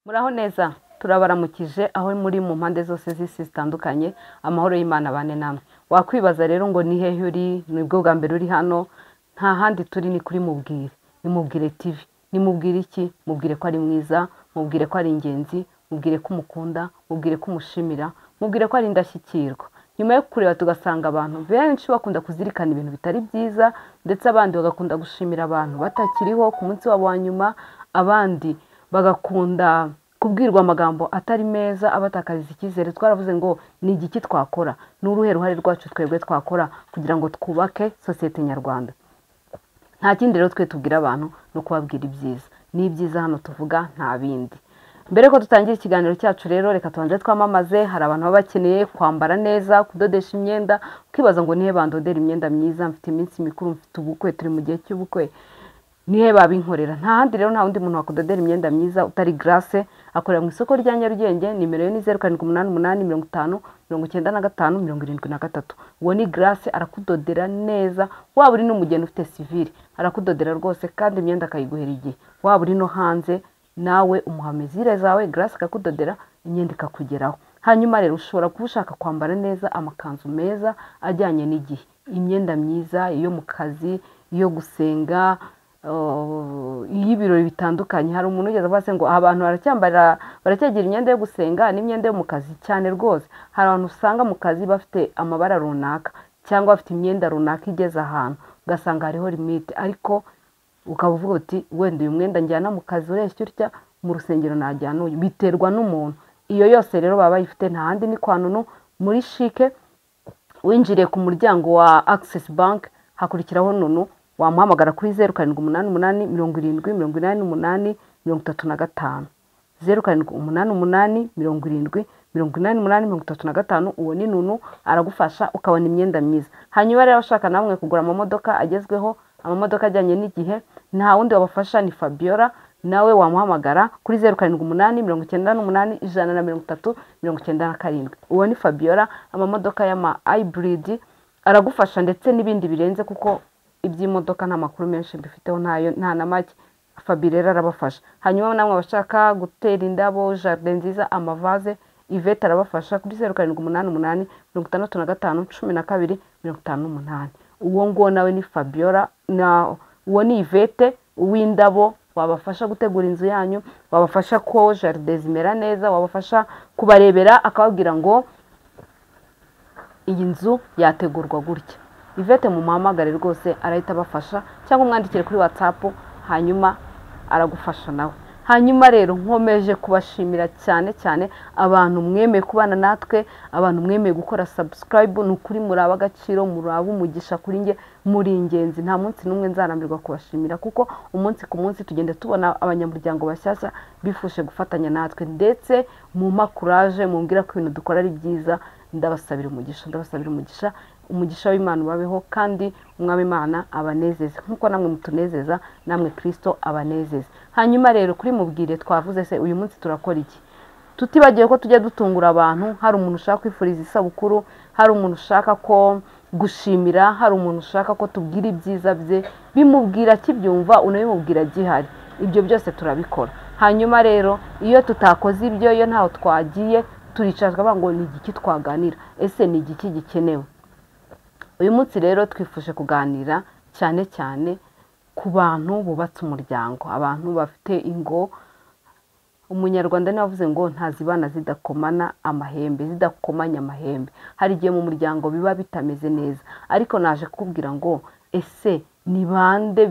Muraho neza, turabaramukije aho muri mu mpande zose z'isi zitandukanye, amahoro y'Imana abane namwe. Wakwibaza rero ngo ni hehe uri, nibwo bwa mbere uri hano? Nta handi turi, ni kuri Mubwire, ni Mubwire TV. Ni mubwire iki? Mubwire ko ari mwiza, mubwire ko ari ingenzi, mubwire ko umukunda, mubwire ko umushimira, mubwire ko ari indashyikirwa. Nyuma yo kureba tugasanga abantu benshi bakunda kuzirikana ibintu bitari byiza, ndetse abandi bagakunda gushimira abantu batakiriho ku munsi wabo wa nyuma, abandi bagakunda kubwirwa amagambo atari meza abatakariza icyizere. Twaravuze ngo ni igiki twakora, ni uruhe ruhare rwacu twebwe twakora kugira ngo twubake sosiyete nyarwanda? Nta kindi rero twe tubwira abantu no kubabwira ibyiza. Ni ibyiza hano tuvuga, nta bindi. Mbere ko dutangira ikiganiro cyacu rero, reka tubanze twamamaze. Hari abantu baba bakeneye kwambara neza, kudodesha imyenda, ukibaza ngo nihe bandodera imyenda myiza, mfite iminsi mikuru, mfite ubukwe, turi mu gihe cy'ubukwe, nihe babinkorera? Nta handi rero, nta wundi muntu wakudodera imyenda myiza utari Grace. Akorera mu isoko rya Nyarugenge, nimero ye ni 0788509573. Uwo ni Grace, arakudodera neza. Waba uri n'umugeni ufite civil, arakudodera rwose, kandi imyenda akayiguhera igihe. Waba uri no hanze, nawe umuha mesure zawe, Grace akakudodera imyenda ikakugeraho. Hanyuma rero ushobora kuba ushaka kwambara neza, amakanzu meza ajyanye n'igihe, imyenda myiza iyo mu kazi, iyo gusenga, iy'ibirori bitandukanye. Hari umuntu ugeze avuga se ngo abantu baracyambara, baracyagira imyenda yo gusenga n'imyenda yo mu kazi? Cyane rwose. Hari abantu usanga mu kazi bafite amabara runaka cyangwa bafite imyenda runaka igeze ahantu, ugasanga hariho limite, ariko ukaba uvuga uti wenda uyu mwenda njyana mu kazi ureshya utya, mu rusengero najyana uyu, biterwa n'umuntu. Iyo yose rero baba bayifite. Nta handi, ni kwa Nunu muri CHIC, winjiriye ku muryango wa Access Bank hakurikiraho Nunu. Wamuhamagara kuri 0788708835, 0788708835. Uwo ni Nunu, aragufasha ukabona imyenda myiza. Hanyuma rero abashaka namwe kugura amamodoka agezweho, amamodoka ajyanye n'igihe, nta wundi wabafasha ni Fabiola. Nawe wamuhamagara kuri 0789813097. Uwo ni Fabiola, amamodoka y'ama hybrid aragufasha, ndetse n'ibindi birenze, kuko iby'imodoka nta makuru menshi mbifiteho, ntayo, nta na make. Fabi rero arabafasha. Hanyuma namwe abashaka gutera indabo, jardin nziza, amavaze, Yvette arabafasha kuri 0788651258. Uwo nguwo nawe ni Fabiola, na uwo ni Yvette uw'indabo, wabafasha gutegura inzu yanyu, wabafasha ko jardin zimera neza, wabafasha kubarebera akababwira ngo iyi nzu yategurwa gutya. Yvette mumuhamagare rwose, arahita abafasha, cyangwa umwandikire kuri WhatsApp, hanyuma aragufasha nawe. Hanyuma rero nkomeje kubashimira cyane cyane abantu mwemeye kubana natwe, abantu mwemeye gukora subscribe. Ni ukuri muri agaciro, muri umugisha kuri njye, muri ingenzi. Nta munsi n'umwe nzarambirwa kubashimira, kuko umunsi ku munsi tugenda tubona abanyamuryango bashyashya bifuje gufatanya natwe, ndetse mu makuraje mumbwira ko ibintu dukora ari byiza. Ndabasabira umugisha, ndabasabira umugisha, umugisha w'Imana ubabeho, kandi Umwami Imana abanezeze nk'uko namwe mutunezeza, namwe Kristo abanezeze. Hanyuma rero kuri Mubwire twavuze se uyu munsi turakora iki? Tutibagiwe ko tujya dutungura abantu. Hari umuntu ushaka kwifuriza isabukuru, hari umuntu ushaka ko gushimira, hari umuntu ushaka ko tubwira ibyiza bye, bimubwira akibyumva, unabimubwira gihari. Ibyo byose turabikora. Hanyuma rero iyo tutakoze ibyo, iyo ntaho twagiye, turicara tukavuga ngo ni igiki twaganira, ese ni igiki gikenewe? Uyu munsi rero twifuje kuganira cyane cyane ku bantu bubatse umuryango, abantu bafite ingo. Umunyarwanda niwe wavuze ngo ntazibana zidakomana amahembe, zidakomanya amahembe. Hari igihe mu muryango biba bitameze neza, ariko naje kukubwira ngo ese ni bande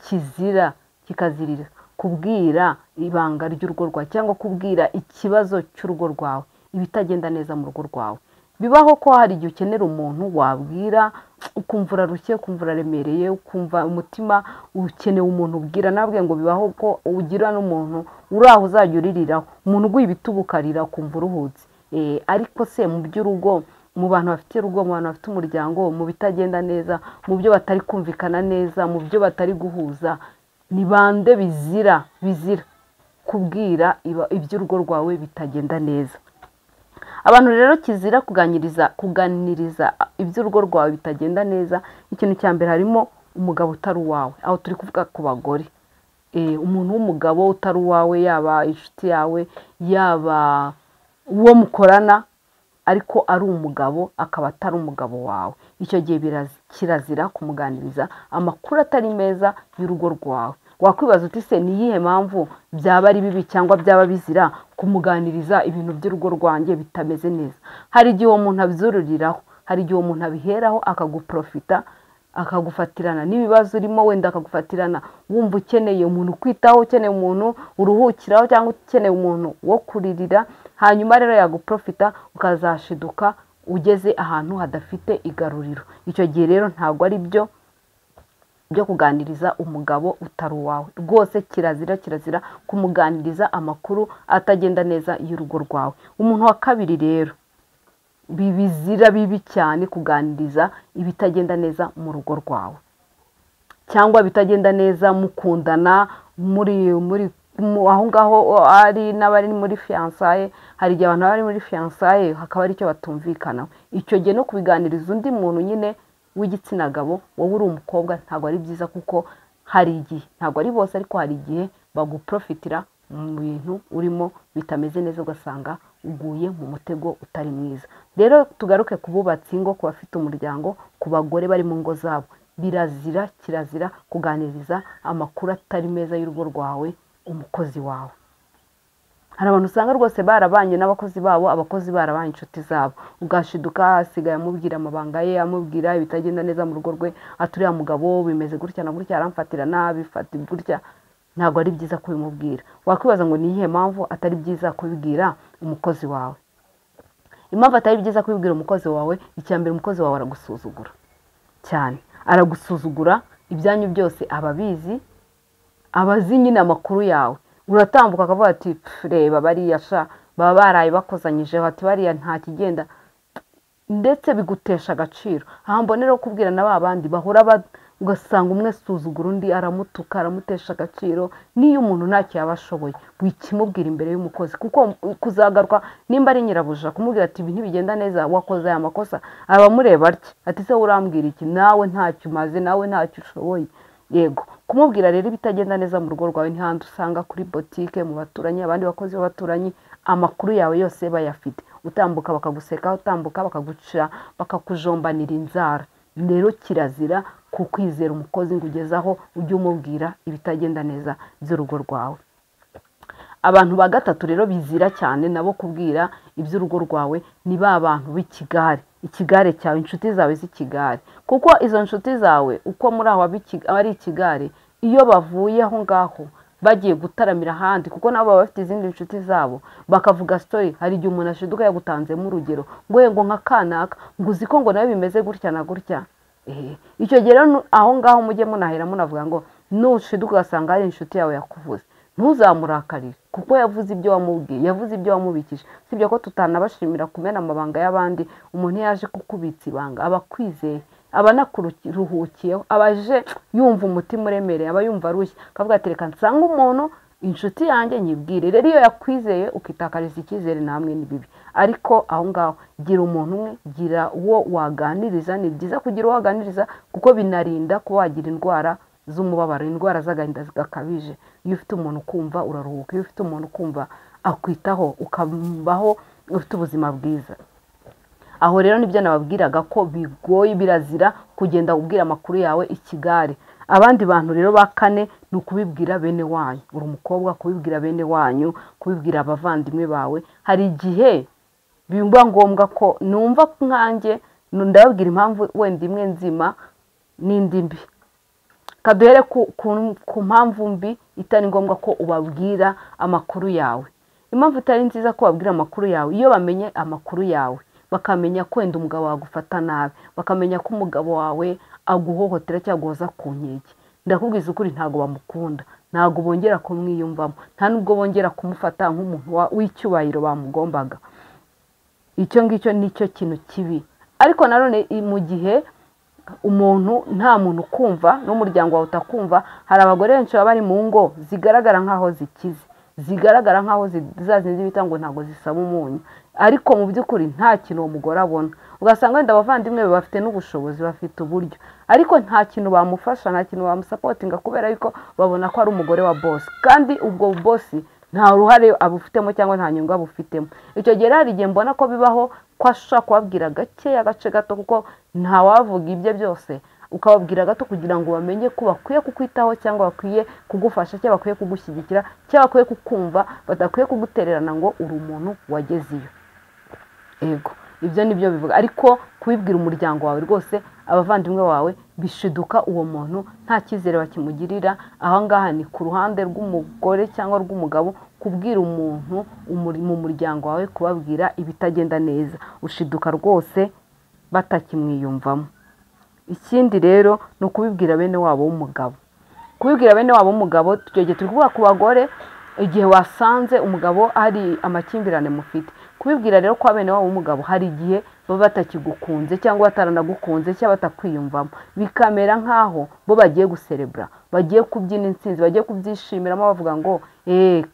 kizira kikazirira kubwira ibanga ry'urugo rwawe, cyangwa kubwira ikibazo cy'urugo rwawe, ibitagenda neza mu rugo rwawe? Bibaho ko hari igihe ukenera umuntu wabwira, ukumva urarushye, ukumva uraremereye, ukumva umutima ukeneye umuntu ubwira. Nabwe ngo bibaho ko ugira n'umuntu uri aho uzajya uririraho, umuntu uguha ibitugu ukarira ukumva uruhutse. Ariko se mu by'urugo, mu bantu bafite urugo, mu bantu bafite umuryango, mu bitagenda neza, mu byo batari kumvikana neza, mu byo batari guhuza, ni bande bizira kubwira iby'urugo rwawe bitagenda neza? Abantu rero kizira kuganiriza iby'urugo rwawe bitagenda neza, ikintu cya mbere harimo umugabo utari uwawe. Aho turi kuvuga ku bagore. Umuntu w'umugabo utari uwawe, yaba inshuti yawe, yaba uwo mukorana, ariko ari umugabo akaba atari umugabo wawe, icyo gihe kirazira kumuganiriza amakuru atari meza y'urugo rwawe. Wakwibaza uti se ni iyihe mpamvu byaba ari bibi cyangwa byaba bizira kumuganiriza ibintu by'urugo rwanjye bitameze neza? Hari igihe uwo muntu abyururiraho, hari igihe uwo muntu abiheraho akaguprofita, akagufatirana n'ibibazo urimo, wenda akagufatirana wumva ukeneye umuntu ukwitaho, ukeneye umuntu uruhukiraho, cyangwa ukeneye umuntu wo kuririra. Hanyuma rero yaguprofita ukazashiduka ugeze ahantu hadafite igaruriro. Icyo gihe rero ntabwo ari byo byo kuganiriza umugabo utari uwawe. Rwose kirazira, kirazira kumuganiriza amakuru atagenda neza y'urugo rwawe. Umuntu wa kabiri rero bibizira bibi cyane kuganiriza ibitagenda neza mu rugo rwawe, cyangwa bitagenda neza mukundana muri aho ngaho ari n'abari muri fiançailles. Hari igihe abantu bari muri fiançailles hakaba ari icyo batumvikanaho. Icyo gihe no kubiganiriza undi muntu nyine w'igitsina gabo, wowe uri umukobwa, ntabwo ari byiza, kuko hari igihe, ntabwo ari bose, ariko hari igihe baguprofitira mu bintu urimo bitameze neza, ugasanga uguye mu mutego utari mwiza. Rero tugaruke ku bubatsi ingo, ku bafite umuryango, ku bagore bari mu ngo zabo, birazira, kirazira kuganiriza amakuru atari meza y'urugo rwawe umukozi wawe. Hari abantu usanga rwose barabanye n'abakozi babo, abakozi barabanye inshuti zabo, ugashiduka asigaye amubwira amabanga ye, amubwira ibitagenda neza mu rugo rwe, ati uriya mugabo bimeze gutya na gutya, aramfatira nabi, fata gutya. Ntabwo ari byiza kubimubwira. Wakwibaza ngo ni iyihe mpamvu atari byiza kubibwira umukozi wawe? Impamvu atari byiza kubibwira umukozi wawe, icya mbere, umukozi wawe aragusuzugura cyane, aragusuzugura, ibyanyu byose aba abizi, aba azi nyine amakuru yawe. Uratambuka akavuga ati reba bariya sha baba baraye bakozanyijeho, ati bariya nta kigenda, ndetse bigutesha agaciro. Aha mbonera kubwira na ba bandi bahora ugasanga umwe asuzugura undi, aramutuka, aramutesha agaciro. Niyo umuntu ntacyo yaba ashoboye, wikimubwira imbere y'umukozi, kuko kuzagaruka nimba ari nyirabuja kumubwira ati ibi ntibigenda neza, wakoze aya makosa, aba amureba atya ati se urambwira iki, nawe ntacyo umaze, nawe ntacyo ushoboye. Yego, kumubwira rero ibitagenda neza mu rugo rwawe, ntihandi usanga kuri botike, mu baturanyi, abandi bakozi b'abaturanyi, amakuru yawe yose bayafite. Utambuka bakaguseka, utambuka bakaguca, bakakujombanira inzara. Rero kirazira kukwizera umukozi ngo ugezaho ujye umubwira ibitagenda neza by'urugo rwawe. Abantu ba gatatu rero bizira cyane nabo kubwira iby'urugo rwawe ni ba bantu b'ikigare, ikigare cyawe, inshuti zawe z'ikigare. Kuko izo nshuti zawe uko muri aho ari ikigare, iyo bavuye aho ngaho bagiye gutaramira ahandi, kuko nabo baba bafite izindi nshuti zabo, bakavuga story. Hari igihe umuntu ashiduka yagutanzemo urugero ngo ngo nka kanaka, ngo uzi ko ngo nawe bimeze gutya na gutya. Icyo gihe rero aho ngaho mujye munahera munavuga ngo nushiduka ugasanga hari inshuti yawe yakuvuze, ntuzamurakarire kuko yavuze ibyo wamubwiye, yavuze ibyo wamubikije. Sibyo ko tutanabashimira kumena amabanga y'abandi. Umuntu yaje kukubitsa ibanga aba akwizeye, aba anakuruhukiyeho, aba aje yumva umutima uremereye, aba yumva arushye, akavuga ati reka nsange umuntu inshuti yanjye nyibwire. Rero iyo yakwizeye ukitakariza icyizere, namwe ni bibi. Ariko aho ngaho gira umuntu umwe, gira uwo waganiriza. Ni byiza kugira uwo waganiriza kuko binarinda kuba wagira indwara z'umubabaro, indwara z'agahinda gakabije. Iyo ufite umuntu ukumva uraruhuka, iyo ufite umuntu ukumva akwitaho, ukabaho ufite ubuzima bwiza. Aho rero nibyo nababwiraga ko bigoye, birazira kugenda ubwira amakuru yawe ikigare. Abandi bantu rero ba kane ni ukubibwira bene wanyu. Uri umukobwa, kubibwira bene wanyu, kubibwira abavandimwe bawe. Hari igihe biba ngombwa ko numva nkanjye ndababwira impamvu wenda imwe nzima n'indi mbi. Kaduhere ku mpamvu mbi itari ngombwa ko ubabwira amakuru yawe. Impamvu itari nziza ko ubabwira amakuru yawe, iyo bamenye amakuru yawe bakamenya ko wenda umugabo wagufata nabi, bakamenya ko umugabo wawe aguhohotera cyangwa aguhoza ku nkeke, ndakubwiza ukuri ntabwo bamukunda, ntabwo bongera kumwiyumvamo, nta nubwo bongera kumufata nk'umuntu w'icyubahiro bamugombaga. Icyo ngicyo nicyo kintu kibi. Ariko nanone mu gihe umuntu nta muntu ukumva n'umuryango wawe utakumva, hari abagore benshi baba bari mu ngo zigaragara nk'aho zikize, zigaragara nk'aho za zindi bita ngo ntabwo zisaba umunyu, ariko mu by'ukuri nta kintu uwo mugore abona. Ugasanga wenda abavandimwe be bafite n'ubushobozi, bafite uburyo, ariko nta kintu bamufasha, nta kintu bamusapotinga, kubera yuko babona ko ari umugore wa bosi, kandi ubwo bosi nta ruhare abufitemo cyangwa nta nyungu abufitemo. Icyo gihe hari igihe mbona ko bibaho ko ashobora kubabwira gake, agace gato, kuko ntawavuga ibye byose, ukababwira gato kugira ngo bamenye ko bakwiye kukwitaho cyangwa bakwiye kugufasha cyangwa bakwiye kugushyigikira cyangwa bakwiye kukumva, badakwiye kugutererana ngo uri umuntu wageze iyo. Ego, ibyo nibyo bivuga. Ariko kubibwira umuryango wawe rwose, abavandimwe bawe, bishiduka uwo muntu nta cyizere bakimugirira. Aha ngaha ni ku ruhande rw'umugore cyangwa rw'umugabo, kubwira umuntu mu muryango wawe, kubabwira ibitagenda neza, ushiduka rwose batakimwiyumvamo. Ikindi rero ni ukubibwira bene wabo w'umugabo. Kubibwira bene wabo w'umugabo, tugiye turi kuvuga ku bagore, igihe wasanze umugabo hari amakimbirane mufite, kubibwira rero kwa bene wabo w'umugabo, hari igihe baba batakigukunze cyangwa bataranagukunze cyangwa batakwiyumvamo, bikamera nk'aho bo bagiye guserebura, bagiye kubyina intsinzi, bagiye kubyishimiramo, bavuga ngo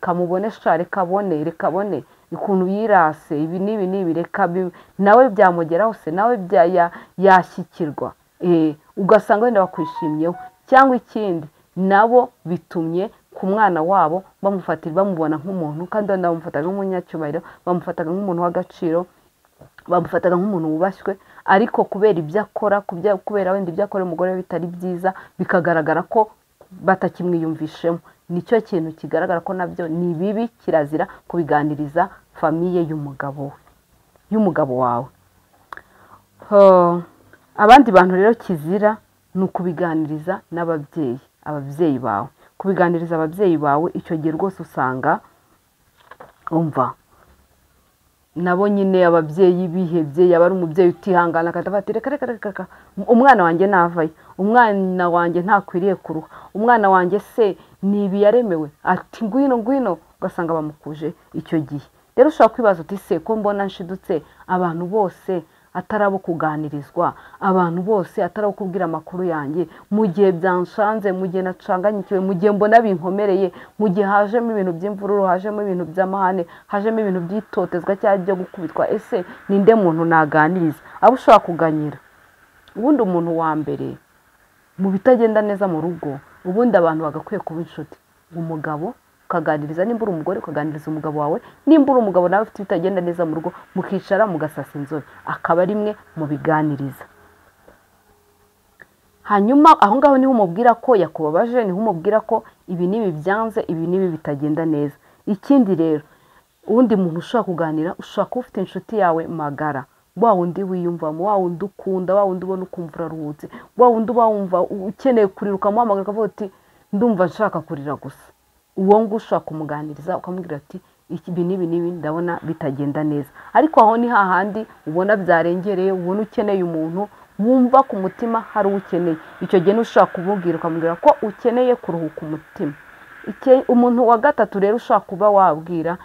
kamubone sha, reka abone, reka abone ukuntu yirase, ibi n'ibi n'ibi, reka nawe byamugeraho se, nawe yashyikirwa. Ugasanga wenda bakwishimyeho. Cyangwa ikindi, nabo bitumye ku mwana wabo bamufatira, bamubona nk'umuntu, kandi wenda bamufataga nk'umunyacyubahiro, bamufataga nk'umuntu w'agaciro, bamufataga nk'umuntu wubashywe, ariko kubera ibyo akora, kubera wenda ibyo akora umugore bitari byiza, bikagaragara ko batakimwiyumvishemo. Nicyo kintu kigaragara ko nabyo ni bibi, kirazira kubiganiriza famiye y'umugabo we, y'umugabo wawe. Abandi bantu rero kizira ni ukubiganiriza n'ababyeyi, ababyeyi bawe. Kubiganiriza ababyeyi bawe, icyo gihe rwose usanga umva nabo nyine ababyeyi bihebye, yaba ari umubyeyi utihangana akajya ati reka reka reka, umwana wanjye navayo, umwana wanjye ntakwiriye kuruha, umwana wanjye se ni ibi yaremewe, ati ngwino ngwino, ugasanga bamukuje icyo gihe. Rero ushobora kwibaza uti se ko mbona nshidutse, abantu bose atari abo kuganirizwa, abantu bose atari abo kubwira amakuru yanjye, mu gihe byanshanze, mu gihe nacanganyikiwe, mu gihe mbona binkomereye, mu gihe hajemo ibintu by'imvururu, hajemo ibintu by'amahane, hajemo ibintu by'itotezwa cyangwa byo gukubitwa, ese ninde muntu naganiriza? Abo ushobora kuganyira. Ubundi umuntu wa mbere mu bitagenda neza mu rugo, ubundi abantu bagakwiye kuba inshuti. Umugabo ukaganiriza, nimba uri umugore ukaganiriza umugabo wawe, nimba uri umugabo nawe ufite ibitagenda neza mu rugo, mukicara mugasasa inzobe, akaba ari mwe mubiganiriza. Hanyuma aho ngaho niho umubwira ko yakubabaje, niho umubwira ko ibi n'ibi byanze, ibi n'ibi bitagenda neza. Ikindi rero, undi muntu ushobora kuganira, ushobora kuba ufite inshuti yawe magara, wa wundi wiyumvamo, wa wundi ukunda, wa wundi ubona ukumva uraruhutse, wa wundi uba wumva ukeneye kurira ukamuhamagara ukavuga uti ndumva nshaka kurira gusa. Uwo nguwo ushobora kumuganiriza ukamubwira ati ibi n'ibi n'ibi ndabona bitagenda neza. Ariko aho ni hahandi ubona byarengereye, ubona ukeneye umuntu wumva ku mutima hari ukeneye. Icyo gihe ushobora kumubwira ukamubwira ko ukeneye kuruhuka umutima. Umuntu wa gatatu rero ushobora kuba wabwira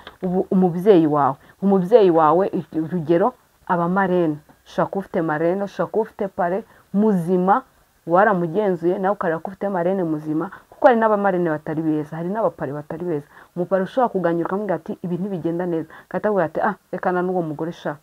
umubyeyi wawe. Umubyeyi wawe urugero aba marene, ushobora kuba ufite marene, ushobora kuba ufite pare muzima, waramugenzuye nawe ukareba ko ufite marene muzima, kuko hari n'abamarene batari beza, hari n'abapare batari beza. Umupare ushobora kuganira ukamubwira ati ibi ntibigenda neza, agahita akubwira ati ah rekana n'uwo mugore sha,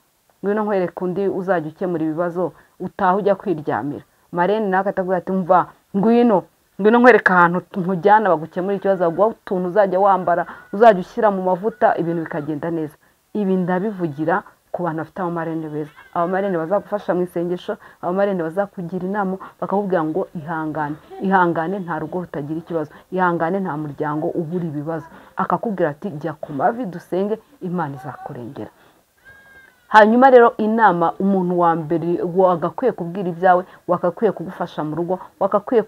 ngwino nkwereke undi uzajya ukemura ibibazo, utaha ujya kwiryamira. Marene nawe agahita akubwira ati mva ngwino ngwino nkwereke ahantu nkujyana bagukemura ikibazo, baguha utuntu uzajya wambara, uzajya ushyira mu mavuta, ibintu bikagenda neza. Ibi ndabivugira ku bantu bafite abamarene beza, abamarene bazagufasha mu isengesho, abamarene bazakugira inama, bakakubwira ngo ihangane, ihangane nta rugo rutagira ikibazo, ihangane nta muryango ubura ibibazo. Akakubwira ati jya ku mavi dusenge, Imana izakurengera. Hanyuma rero inama umuntu wa mbere wagakwiye kubwira ibyawe, wagakwiye kugufasha mu rugo, wagakwiye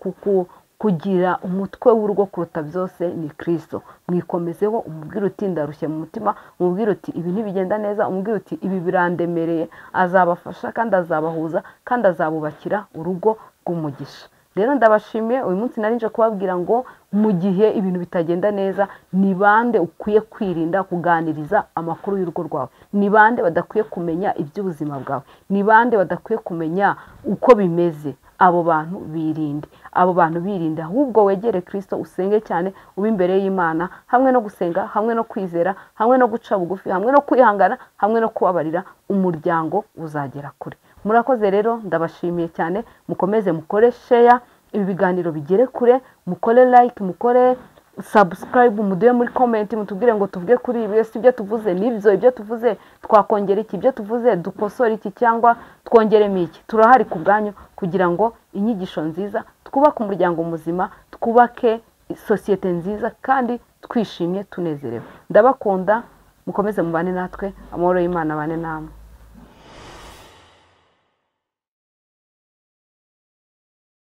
kugira umutwe w'urugo kuruta byose ni Kristo. Mwikomezeho, umubwire uti ndarushye mu mutima, umubwire uti ibi ntibigenda neza, umubwire uti ibi birandemereye. Azabafasha kandi azabahuza kandi azabubakira urugo rw'umugisha. Rero ndabashimiye, uyu munsi nari nje kubabwira ngo mu gihe ibintu bitagenda neza, ni bande ukwiye kwirinda kuganiriza amakuru y'urugo rwawe, ni bande badakwiye kumenya iby'ubuzima bwawe, ni bande badakwiye kumenya uko bimeze. Abo bantu birinde, abo bantu birinde, ahubwo wegere Kristo, usenge cyane, ube imbere y'Imana, hamwe no gusenga, hamwe no kwizera, hamwe no guca bugufi, hamwe no kwihangana, hamwe no kubabarira, umuryango uzagera kure. Murakoze rero, ndabashimiye cyane. Mukomeze mukore share, ibi biganiro bigere kure, mukore like, mukore subscribe, muduhe muri comment, mutubwire ngo tuvuge kuri ibi, ese ibyo tuvuze nibyo, ibyo tuvuze twakongera iki, ibyo tuvuze dukosora iki cyangwa twongeremo iki. Turahari ku bwanyu kugira ngo inyigisho nziza, twubake umuryango muzima, twubake sosiyete nziza kandi twishimye tunezerewe. Ndabakunda, mukomeze mubane natwe, amahoro y'Imana abane namwe.